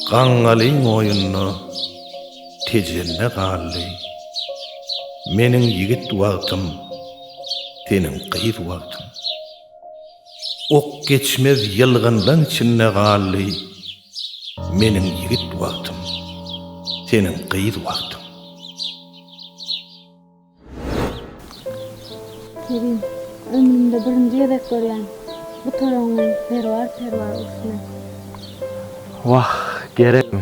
Gaňňalyň oýunda Tejende galdy. Meniň ýigit wagtym, seniň gyz wagtyň. Ok geçmez ýylgynlaň içinde galdy, Meniň ýigit wagtym, seniň gyz wagtyň. Kerim, ömrümde birinji gezek görýän bu toraňňyň perwar-perwar urşuny. Wah, geregim.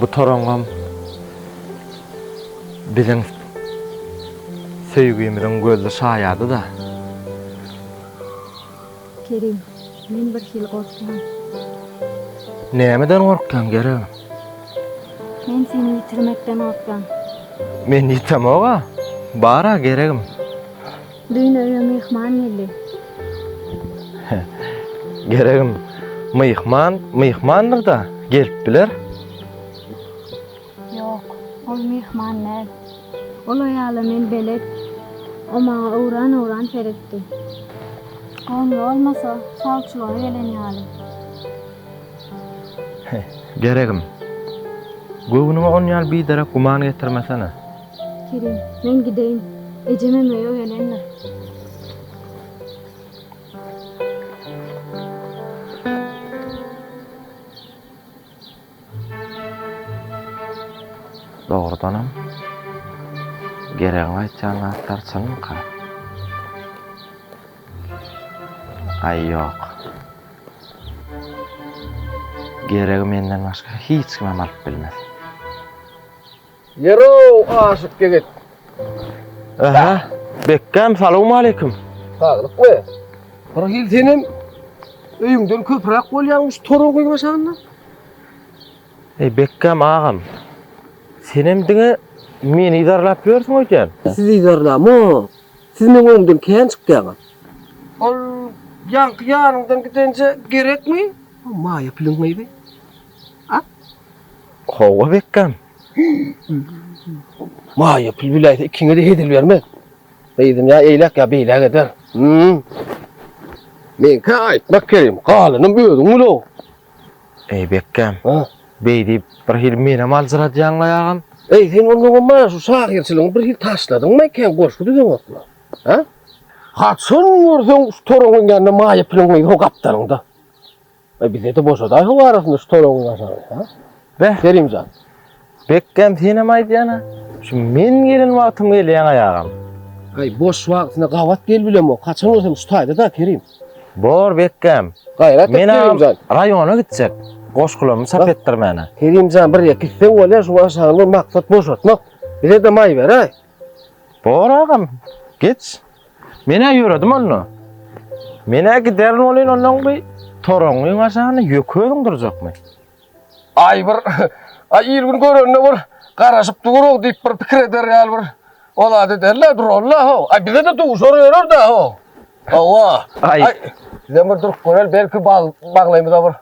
Bu toraňňam biziň söýgimiziň gözli şaýady-da. Kerim, men birhili gorkýan. Nämeden gorkýaň, geregim? Men seni ýitirmekden gorkýan. Men ýitemog-a. Bar-a, geregim. Düýn öýe myhman geldi. Geregim, myhman myhmandyr-da, gelip biler. Ýok, ol myhman däl. Ol aýala men belet. O maňa öwran-öwran seretdi. Goňry bolmasa, sawçylyga gelen ýaly. Geregim, göwnüňe on ýaly biderek güman getirmesene. Kerim, men gideýin. Ejemem öýe gelendir. Dogrudanam, Geregiň aýtýan zatlary çynmyka? Aý, ýok. Geregi menden başga hiç kimem alyp bilmez. Ýerow, aşyk ýigit. Aha, Bekgäm, salowmaleýkim. Saglykmy? Bir hil senem öýüňden köpräk bolýaňmyş toraňňyň aşagynda. Eý, Bekgäm agam, senem diňe meni yzarlap ýörsüň öýdýän. Sizi yzarlamok. Siz meň öňümden kän çykýaňyz. Ol ýaňky ýanyňdan gidenje gerekmi? Maýa piliň gyzy. A? Hawa, Bekgäm. Maýa pil biläýse ikiňe-de hezil bermez. Gyzym ýa eýläk ýa beýläk eder. Hum. Meňkä aýtmak Kerim, galanam özüň bil-ow. Eý, Bekgäm. Ha? Beý diýip, bir hili menem aljyradýaň-laý agam. Eý, sen onnoňam maňa şu şahyrçylygyňy bir hili taşladyňmy ekän, goşgy düzeňokmy? Ha? Haçan görseň şu toraňyň ýanynda Maýa piliň gyzy ho gapdalyňda. Aý bize-de boşadaý how arasynda şu toraňyň aşagy, ha? Beh. Kerimjan. Bekgäm senem aýdýan-a. Şu men gelen wagtym gelýäň-aý agam. Aý boş wagtyna gabat gelibilemok. Haçan görsem şu taýda-da Kerim. Bor Bekgäm. Gaýrat et Men agam Kerimjan. raýona gitjek. Goşgularymy çap etdirmäne. Kerimjan bir ýere gitseň bolýar şu aşagyny maksat boşatmak. Bize-de maý beräý. Bor agam. Geç. Men-ä ýöredim onda. Men-ä giderin welin onnoň bi toraňňyň aşagynda ýeke özüň durjakmy? Aý bir, aý il gün görende bir garaşyp dur-ow diýip bir pikir eder ýaly bir o zat ederler durarlar how. Aý bize-de duşar ýörer-dä how. Hawa. Aý. Aý bizem bir durup göreli belki bal baglaýymyza bir.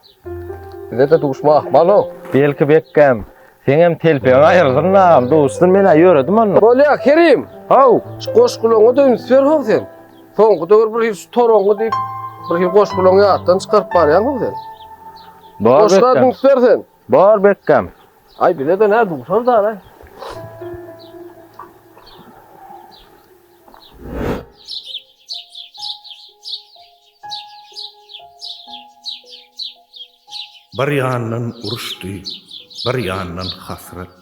Bize-de duşma ahmal-ow. Belki Bekgäm, seňem telpegiň aýrylsyn agam, duşsun men-ä ýöredim onda. Bolýa Kerim. How. Şu goşgulaňa-da üns ber how sen. Soňky döwür bir hili şu toraňňy diýip bir hili goşgulaňy ýatdan çykaryp barýaň how sen. Bor Goşga Bekgäm. üns ber sen. Bor Bekgäm. Aý bize-de nä duşar da-laý. Bir ýandan uruşdy, bir ýandan hasrat.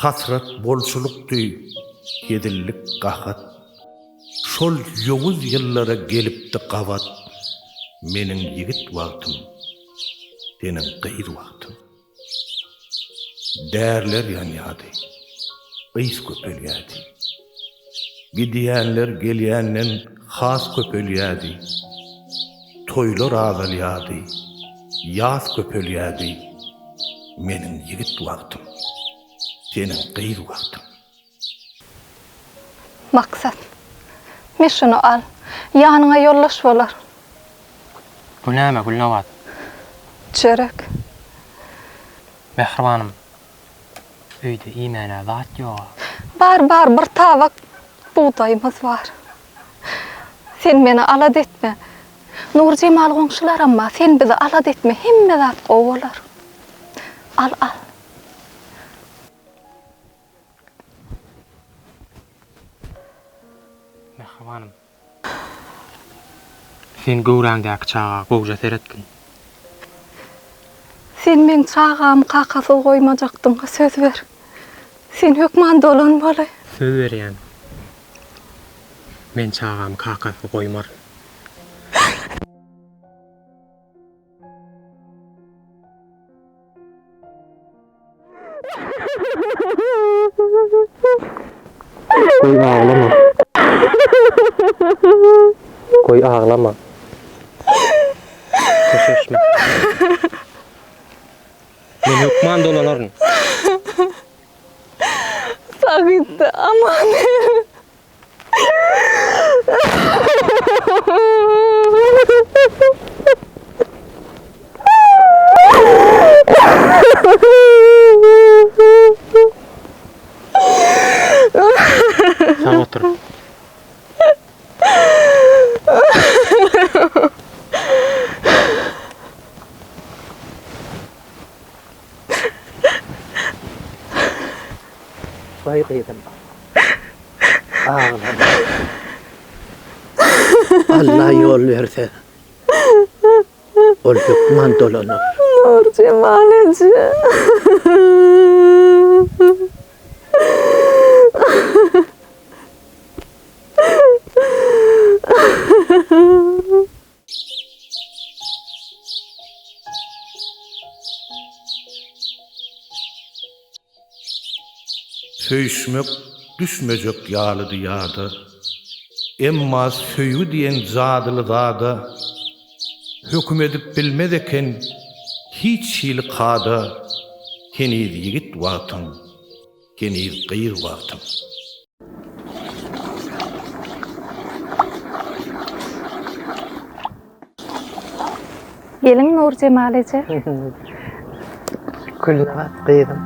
Hasrat bolçulykdy, hezillik gahat. Şol ýowuz ýyllara gelipdi gabat meniň ýigit wagtym, seniň gyz wagtyň. Därler ýanýardy, ys köpelýärdi. Gidýänler gelýänden has köpelýärdi. Toýlar azalýardy, ýas köpelýärdi. Meniň ýigit wagtym, seniň gyz wagtyň. Maksat. Me şuny al. Ýanyňa ýoldaş bolar. Bu näme, Gülnabat? Çörek. Mähribanym, öýde iýmäne zat ýog-a. Bar, bar, bir tabak bugdaýymyz bar. Sen meni alada etme. Nurjemal goňşularam bar. Sen bizi alada etme, hemme zat gowy bolar. Al, al. Mähribanym. Sen göwräňdäki çaga gowja seretgin. Sen meň çagamy kakasyz goýmajakdygyňa söz ber. Sen hökman dolanmaly. Söz berýän. Men çagamy kakasyz goýmaryn. Goý aglama. Goý aglama. Köşeşme. Men hökman dolanaryn. Sag gitdi, aman. Sag otur. Goý gyzym. Aglama. Alla ýol berse, ol hökman dolanar. Nurjemal eje. Söýüşmek düşmejek ýalydy ýada. Emma söýgi diýen jadyly zada Höküm edip bilmez eken hiç hili kada Heniz ýigit wagtyň, heniz gyz wagtyň. Geliň Nurjemal eje. Gülnabat gyzym.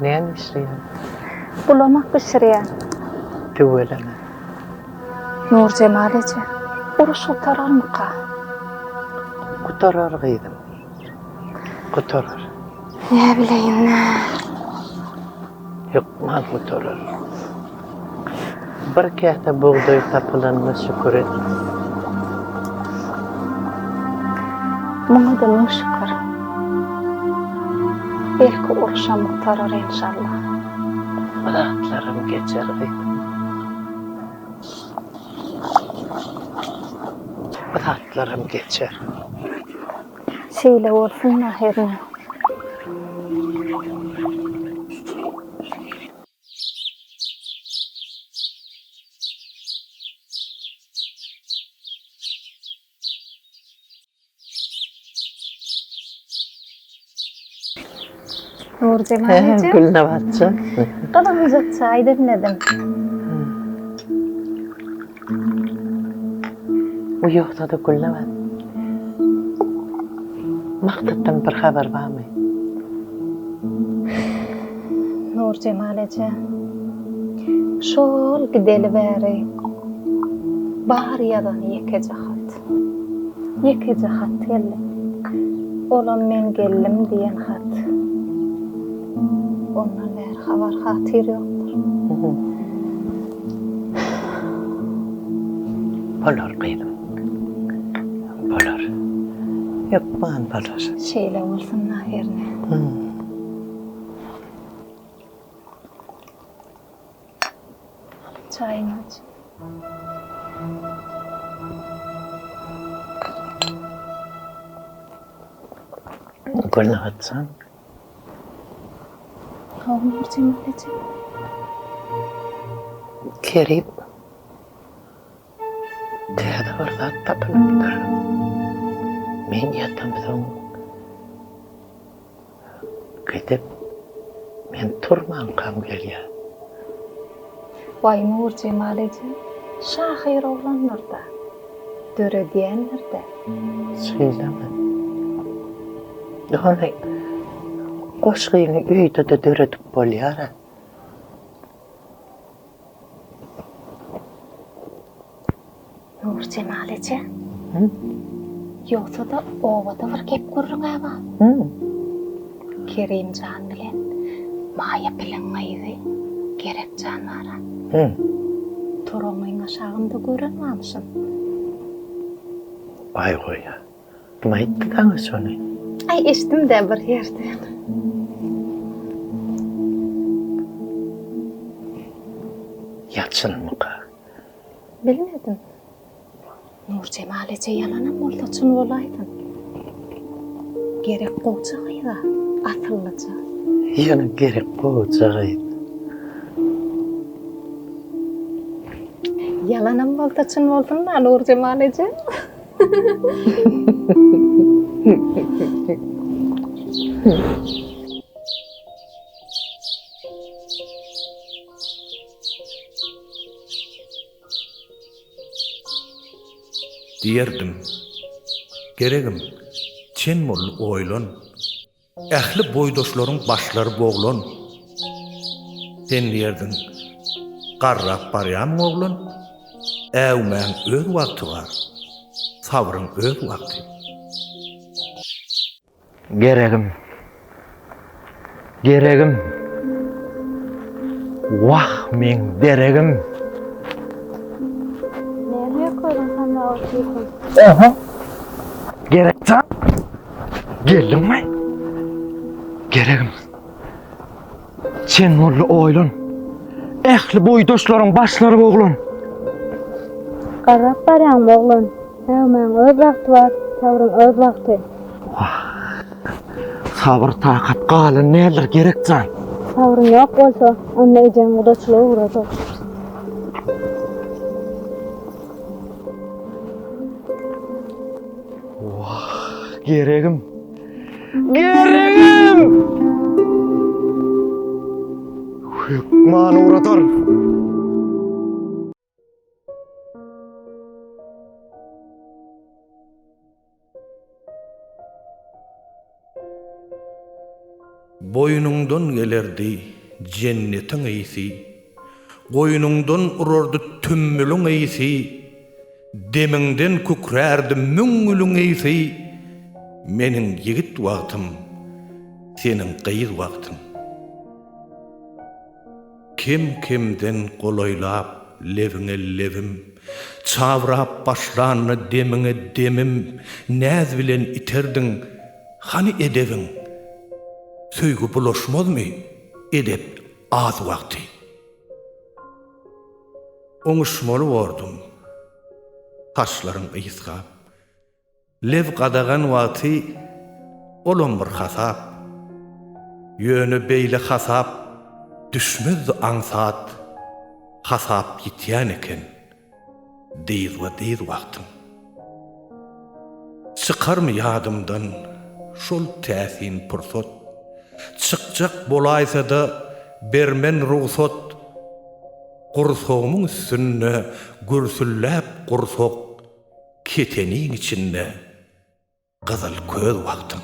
Näme işleýäň? Bulamak bişirýän. Tüweleme. Nurjemal eje, uruş gutararmyka? Gutarar gyzym. Gutarar. Näbileýin-dä. Hökman gutarar. Bir käse bugdaý tapylanyna şükür et. Muňa-da müň şükür. Belki uruşam gutarar enşalla. Bu zatlaram geçer gyzym. Bu zatlaram geçer. Şeýle bolsun-da hernä. Nurjemal eje. Gülnabatjan. Gyzymjyk çaý demledim. Bu ýogsa-da Gülnabat. Maksatdan bir habar barmy? Nurjemal eje, şol gideli bäri bar ýazany ýekeje hat. Ýekeje hat geldi. Olam men geldim diýen hat. Ondan bäri habar-hatyr ýokdur. Bolar gyzym. Bolar. Hökman bolar. Şeýle bolsun-da hernä. Çaýyňy iç. Gülnabat jan. Hawa, Nurjemal eje. Kerim täze bir zat tapynypdyr. Men ýatamsoň gidip, men turmankam gelýär. Waý, Nurjemal eje, şahyr oglandyr-da. Döredýändir-dä. Şeýlemi? Ony goşgyny öýde-de döredip bolýar-a. Nurjemal eje. Ýogsa-da obada bir gep-gürrüň-ä bar. Kerimjan bilen Maýa piliň gyzy Gerekjan bar-a. Toraňňyň aşagynda gören barmyşyn. Baý goýa. Kim aýtdy saňa şony? Aý, eşitdim-dä bir ýerden. Ýa çynmyka? Bilmedim. Nurjemal eje ýalanam bolsa çyn bolaýsyn. Gerek gowja gyz-a, asyllyja. Ýöne gerek gowja gyz. Ýalanam bolsa çyn bolsun-da, Nurjemal eje. Diýerdim, Geregim, çen boldy oýlan, Ähli boýdaşlaryň başlary boglan. Sen diýerdiň, Garrap barýamyň oglan, Äwmäň öz wagty bar, sabryň öz wagty. Geregim. Geregim. Wah, meň deregim. Näme ýakaryň sanda otyrsyň? Oho. Gerekjan. Geldiňmi? Geregim. Çen boldy oýlan. Ähli boýdaşlaryň başlary boglan. Garrap barýaňmy oglan? Äwmäň öz wagty bar, sabryň öz wagty. Wah. Sabyr takat galan däldir gerek jan. Sabryň ýok bolsa, onda ejeň gudaçylyga ugradar. Wah, geregim. Geregim! Hökman ugradar. Boýnuňdan gelerdi jennetiň ysy, Goýnuňdan urardy tümmüliň ysy, Demiňden kükrärdi müň gülüň ysy, Meniň ýigit wagtym, seniň gyz wagtyň. Kem-kemden golaýlap lebiňe lebim, Çabrap başlanda demiňe demim, Näz bilen iterdiň, hany edebiň? Söýgi bulaşmazmy edep az wagty? Oňuşmaly bordum, saçlaryň ysgap. Leb gadagan wagty olam bir hasap. Ýöne beýle hasap düşmezdi aňsat, Hasap ýitýän eken dyzba-dyz wagtyň. Çykarmy ýadymdan şol täsin pursat, Çykjak bolaýsa-da bermen rugsat, Gursagymyň üstünde gürsülläp gursak, Keteniň içinde gyzyl köz wagtyň.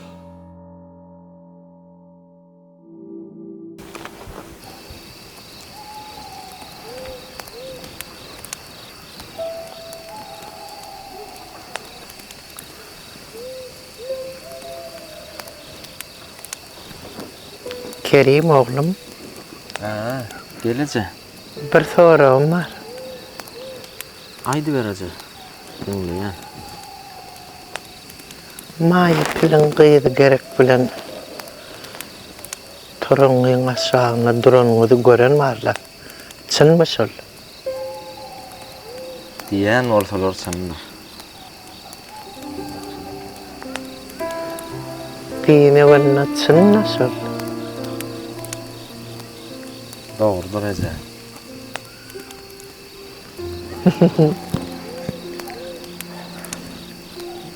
Kerim oglum. Hä, gel eje. Bir soragym bar. Aýdyber eje. Diňleýän. Maýa piliň gyzy Gerek bilen toraňňyň aşagynda duranyňyzy gören barla. Çynmy şol? Diýýän bolsalar çyndyr. Diýme walla çyn-da şol. Dogrudyr eje.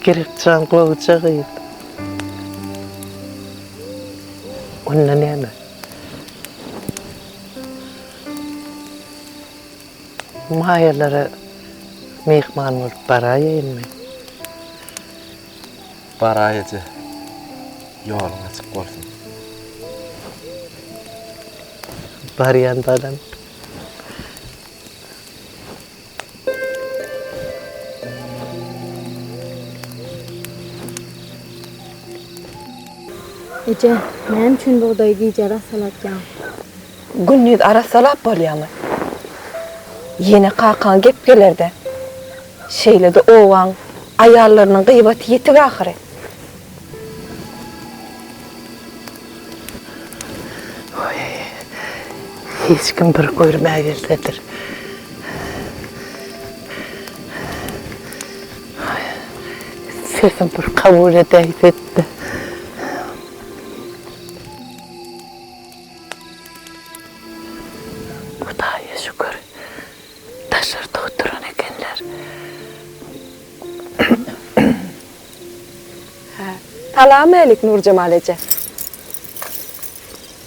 Gerekjan gowja gyz. Onda näme? Maýalara myhman bolup baraýaýynmy? Baraý eje. Ýoluň açyk bolsun. Barýan balam. Eje, näme üçin bugdaýy gije arassalatýaň? Gündiz arassalap bolýamy? Ýene kakaň gep geler-dä. Şeýle-de obaň aýallarynyň gyýbaty ýetik ahyry. Oý, hiç kim bir görmä gelsedir. Sesim bir kabul edäýse-de. Hudaýa şükür, daşarda oturan ekenler. Salam-älik, Nurjemal eje.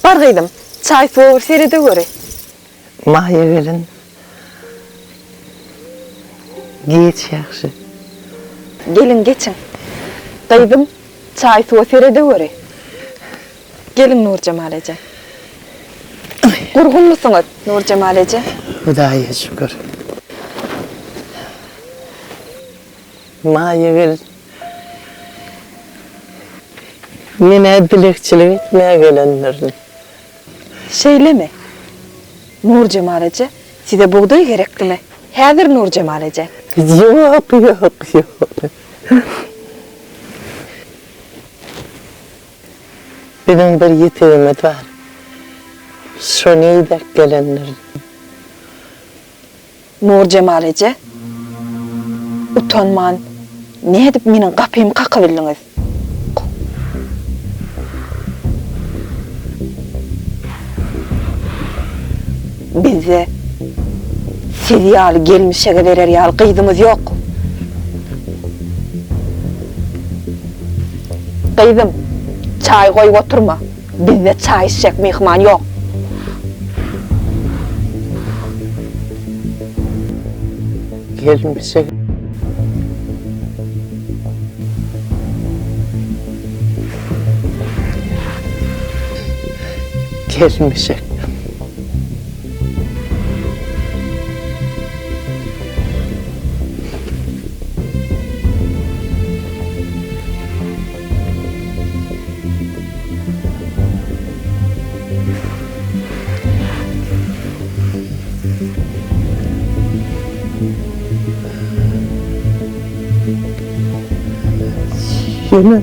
Bar gyzym, çaý-suwa bir seredeweri. Maýa gelin, Geç ýagşy. Geliň, geçiň. Gyzym, çaý-suwa seredeweri. Geliň, Nurjemal eje. Gurgunmysyňyz, Nurjemal eje? Hudaýa şükür. Maýa gelin, men-ä dilegçilik etmäge gelendirin. Şeýlemi? Nurjemal eje, size bugdaý gerekdimi? Häzir, Nurjemal eje. Ýok, ýok, ýok. Biziň bir ýitigimiz bar. Şony idäp gelendirin. Nurjemal eje, utanman nädip meniň gapymy kakybildiňiz? Bizde siz ýaly gelmişege berer ýaly gyzymyz ýok. Gyzym, çaý goýup oturma. Bizde çaý içjek myhman ýok. Gelmişek. Gelmişek. Ýöne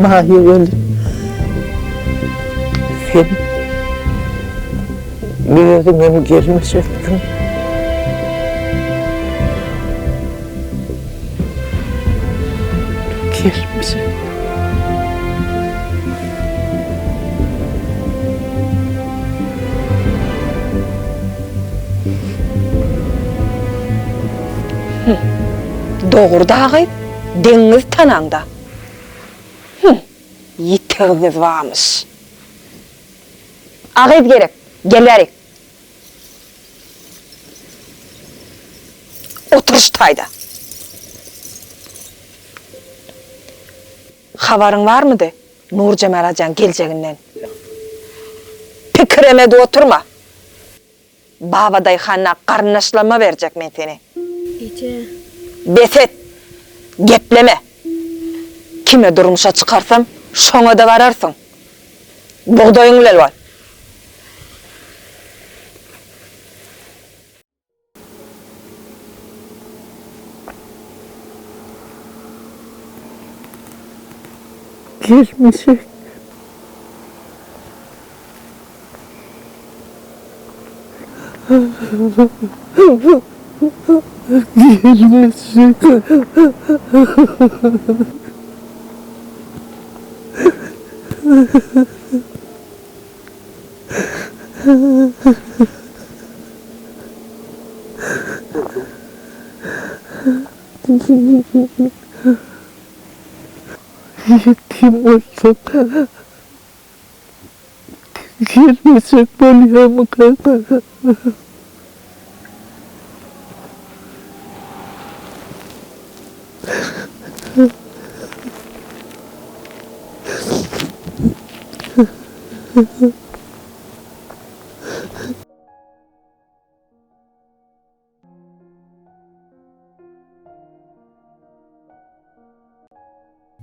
Maýa gelin sen özüňem gelmişekdiň. Gelmişek. Hum. Dogry dagy deňiňiz tanaňda. Hum. Ýitigiňiz barmyş. A gyz gerek, gel bärik. Otur şu taýda. Habaryň barmydy Nurjemal ajaň geljeginden? Pikirem edip oturma. Babadaýhana garyndaşlaryma berjek men seni. Eje. Bes et! Gepleme! Kime durmuşa çykarsam, şoňa-da bararsyň. Bugdaýyň bilen bol. Gelmişek. Gelmişek. Ýetim bolsak, gelmejek bolýarmyka?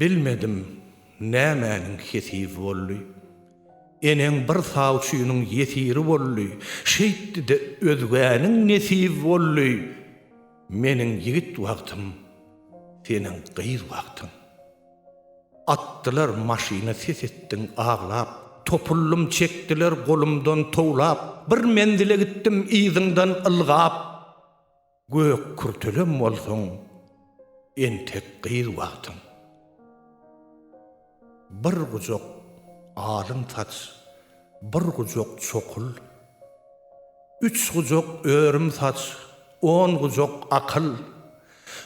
Bilmedim. nämäniň hesibi boldy? Eneň bir sawçynyň ýesiri boldy, Şeýtdi-de özgäniň nesibi boldy. Meniň ýigit wagtym, seniň gyz wagtyň. Atdylar maşyna ses etdiň aglap, Topuldym çekdiler golumdan towlap, Bir menzile gitdim yzyňdan ylgap. Gök kürtelem bolsaň entek gyz wagtyň. Bir gujak alyn saç, bir gujak çokul, Üç gujak örüm saç, on gujak akyl,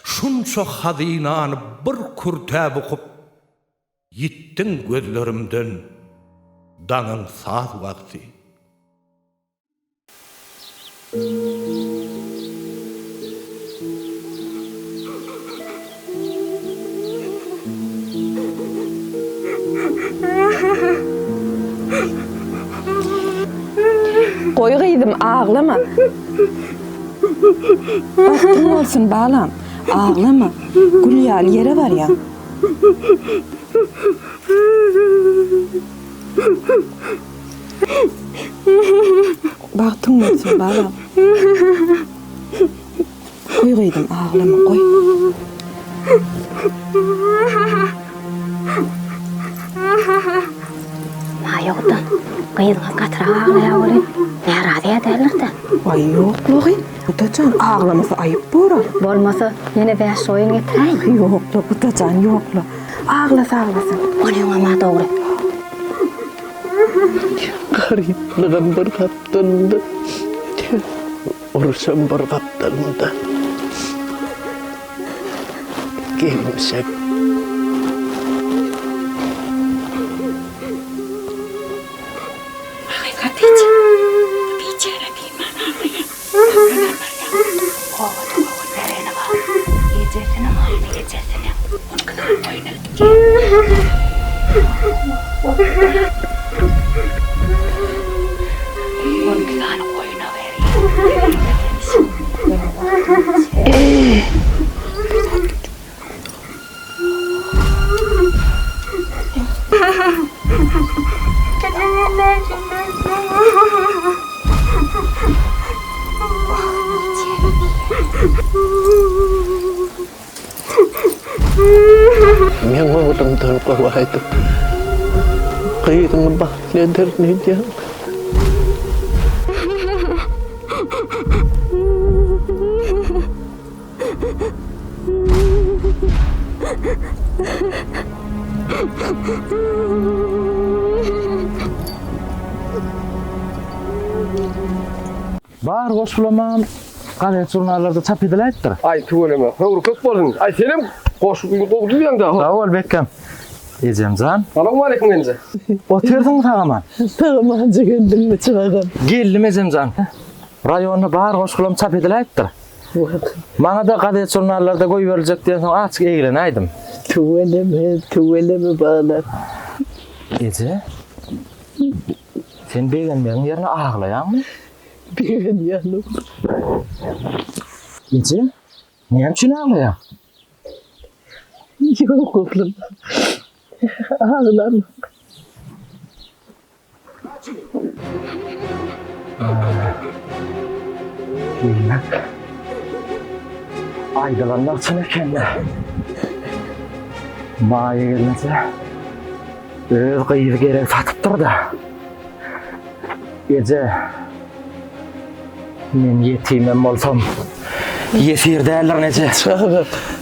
Şunça hazynany bir kürtä bukup, Ýitdiň gözlerimden daňyň saz wagty. Goý gyzym aglama. Bagtyň bolsun balam, aglama. Gül ýaly ýere barýaň. Bagtyň bolsun balam. Goý gyzym aglama goý. Maýa guda, gyzyňyz gatyrak aglaýar welin, närazy-ä däldir-dä? Aý ýok-la gyz, guda jan, aglamasa aýyp bor-a. Bolmasa, ýene bäş goýun getiräýin. Ýok-la, guda jan, ýok-la. Aglasa aglasyn. Onyňam-a dogry. Garyplygam bir gapdalynda, uruşam bir gapdalynda. Gelmişek. Biçäre biman aglaýar. Nazar barýar. Obada göwün bereni bar. Ejesiniň hany ejesiniň. 12 sany goýun eltip 12 sany goýuna berýär. Meň oglumdan gowy aýdyp, gyzyňy bagtly ederin öýdýäňmi? Bar goşgulamam gazet-žurnallarda çap ediläýipdir. Aý tüweleme, höwri köp bolsun. Aý senem goşgy gowy düzýäň da. Sag bol Bekgam. Ejemjan. Salowmaleýkim genje. Otyrsyňmy sag-aman? Sag-amanca geldiňmi çagam? Geldim ejemjan. Raýonda bar goşgulam çap ediläýipdir. Maňa-da gazet-žurnallarda goýberiljek diýensoň azajyk eglenäýdim. Tüweleme, tüweleme balam. Eje, sen begenmegiň ýerine aglaýaňmy? Begenýän oglum. Eje, näme üçin aglaýaň? Ýok oglum, aglamok. Diýmek, aýdylanlar çyn eken-dä. Maýa gelneje öz gyzy gerek satypdyr-da. Eje, men ýetimem bolsam, ýesir däldirin eje.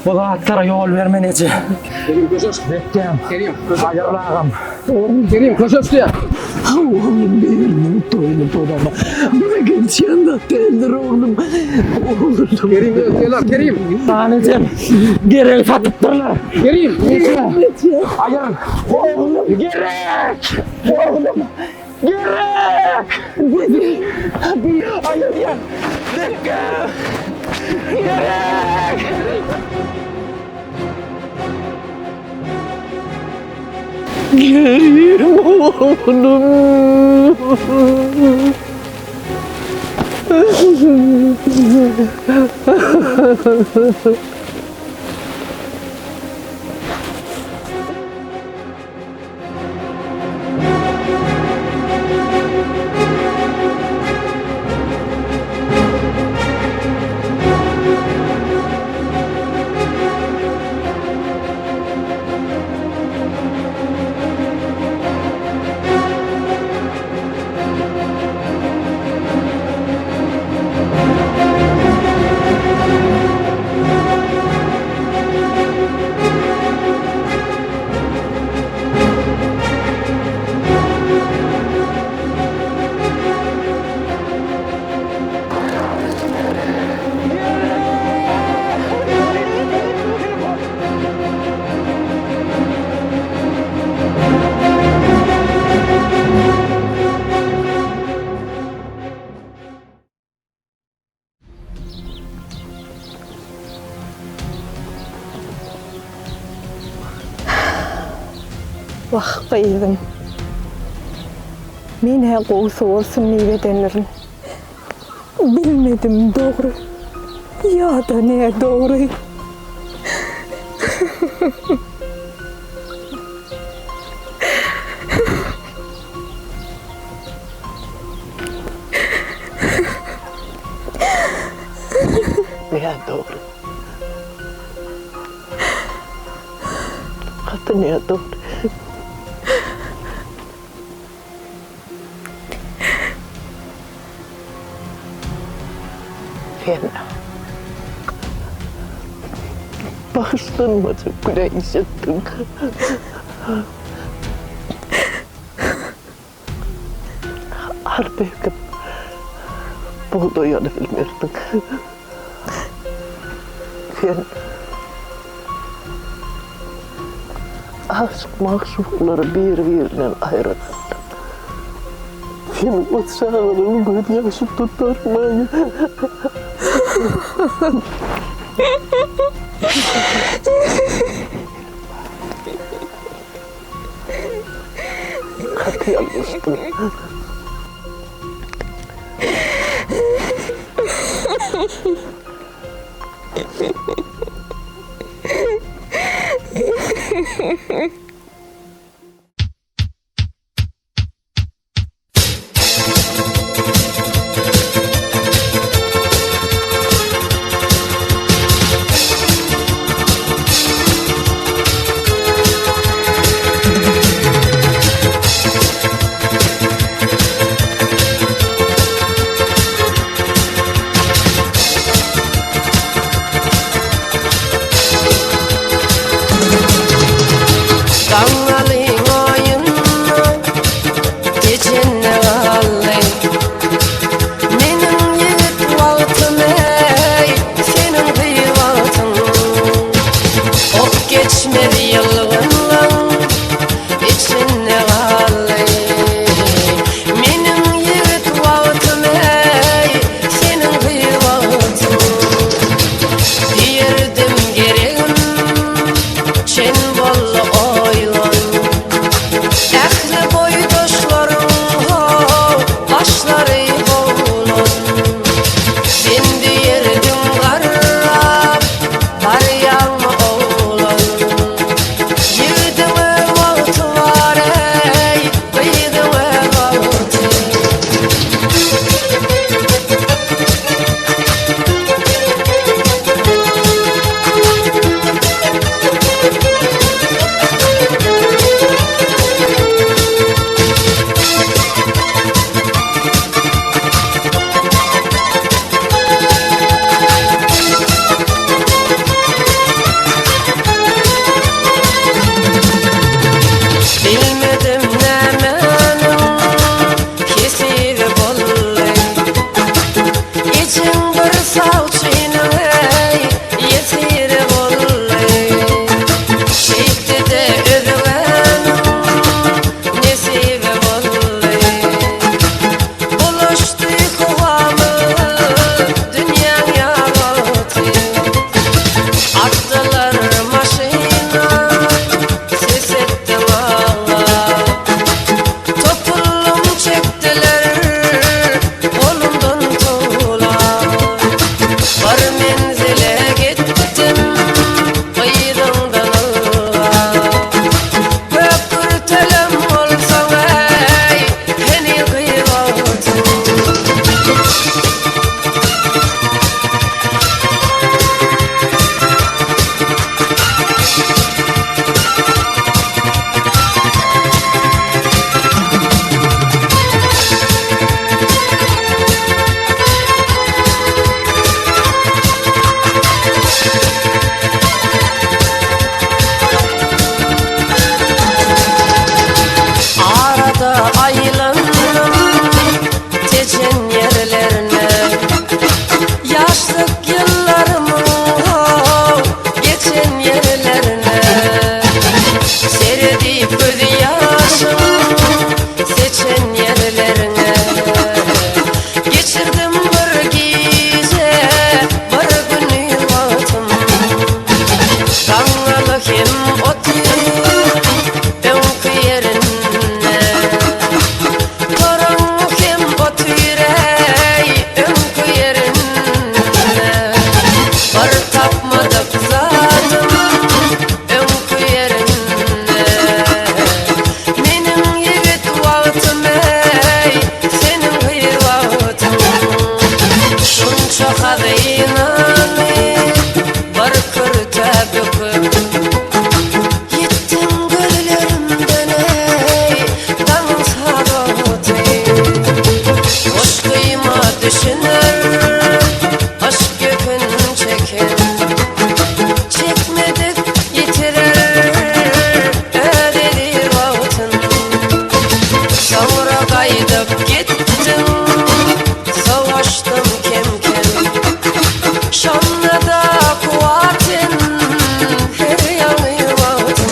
Bu zatlara ýol bermen eje. Kerim köşeş. Bekgäm. Kerim köşeş. Aýal agam. Kerim köşeş diýýär. Oglum biriniň toýuny bozama. Muňa gelişýän zat däldir oglum. Oglum. Kerim öýtýärler Kerim. San ejem. Gerek satypdyrlar. Kerim. Eje. Aýal. Oglum. Gerek. Oglum. Gerek! Aýyrýan! Bekgäm! Gerek! Kerim oglum. Wah, gyzym. Men-ä gowusy bolsun diýip edendirin. Bilmedim dogry ýa-da nädogry. Nädogry. Gaty nädogry. Sen bagyşlanmajak günä iş etdiň. Arpa ekip, bugdaý alybilmezdiň. Sen aşyk-magşuklary bir-birinden aýyrardyň. Seniň o çagalygyň gözýaşy tutarmaý. Gaty ýalňyşdyň. Şunça hazynany bir kürtä büküp Ýitdiň gözlerimden eý, daňyň sagaty Goşgyma düşüner yşk ýükün çeken Çekmedik ýitirer öz eziz wagtyn Soňra gaýdyp gitdiň Sowaşdym kem-kem Şonda-da kuwwatym Her ýaňy wagtym.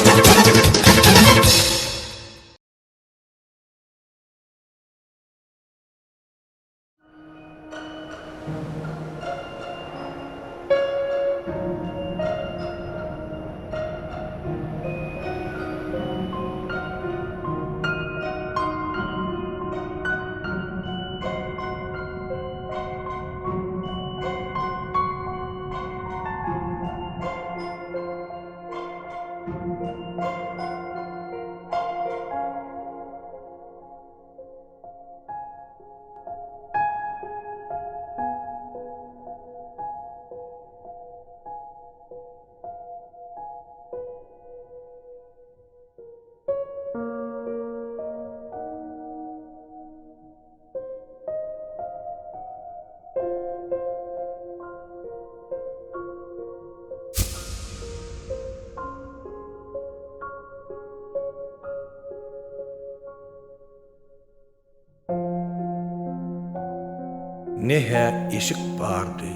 Ne-hä eşik bardy,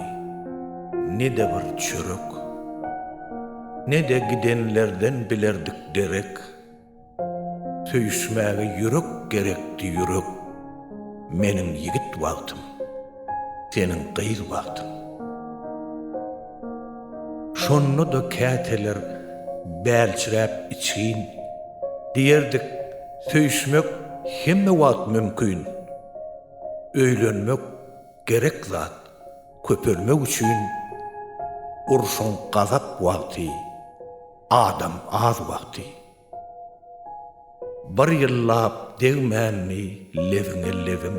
ne-de bir çörek, Ne-de gidenlerden bilerdik derek. Söýüşmäge ýürek gerekdi, ýürek, Meniň ýigit wagtym, seniň gyz wagtyň. Şonda-da käteler bälçiräp içgin, Diýerdik, söýüşmek hemme wagt mümkin. Öýlenmek gerek zat, köpelmek üçin, Urşuň gazap wagty, adam az wagty. Bir ýyllap degmändi lebiňe lebim,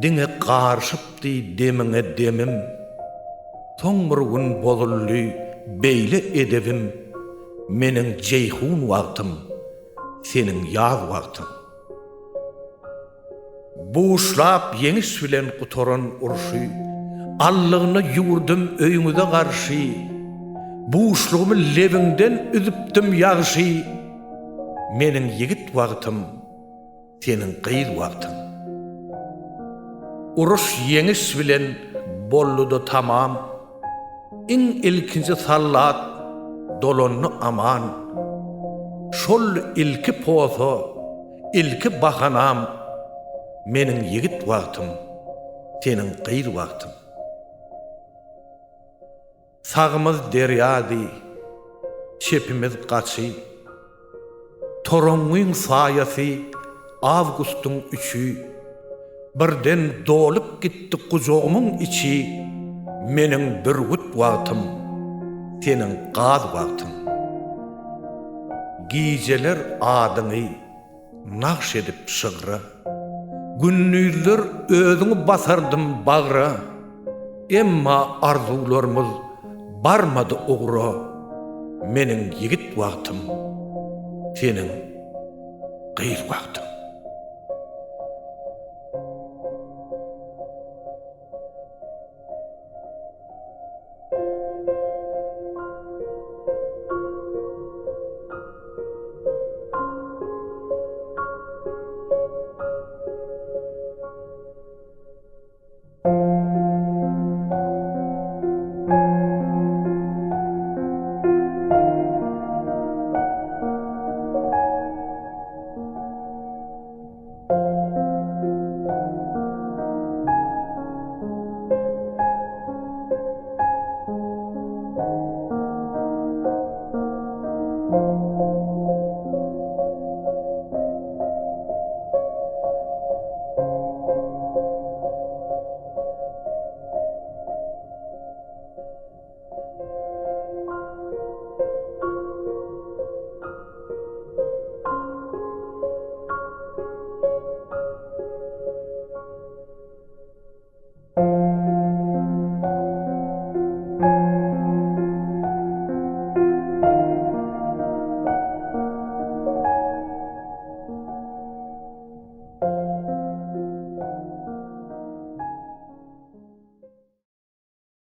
Diňe garyşypdy demiňe demim. Soň bir gün bozuldy beýle edebim, Meniň Jeýhun wagtym, seniň ýaz wagtyň. Buşlap ýeňiş bilen gutaran urşy, Allygyna ýüwürdim öýüňize garşy. Buşlugymy lebiňden üzüpdim ýagşy, Meniň ýigit wagtym, seniň gyz wagtyň. Uruş ýeňiş bilen boldy-da tamam, Iň ilkinji sallat dolandy aman. Şol ilki posa, ilki bahanam, Meniň ýigit wagtym, seniň gyz wagtyň. Sagymyz derýady, çepimiz gaçy. Toraňňyň saýasy awgustyň üçi. Birden dolup gitdi gujagymyň içi, Meniň bürgüt wagtym, seniň gaz wagtyň. Gijeler adyňy nagş edip şygra, Gündizler özüňi basardym bagra, Emma arzuwlarymyz barmady ugra, Meniň ýigit wagtym, seniň gyz wagtyň.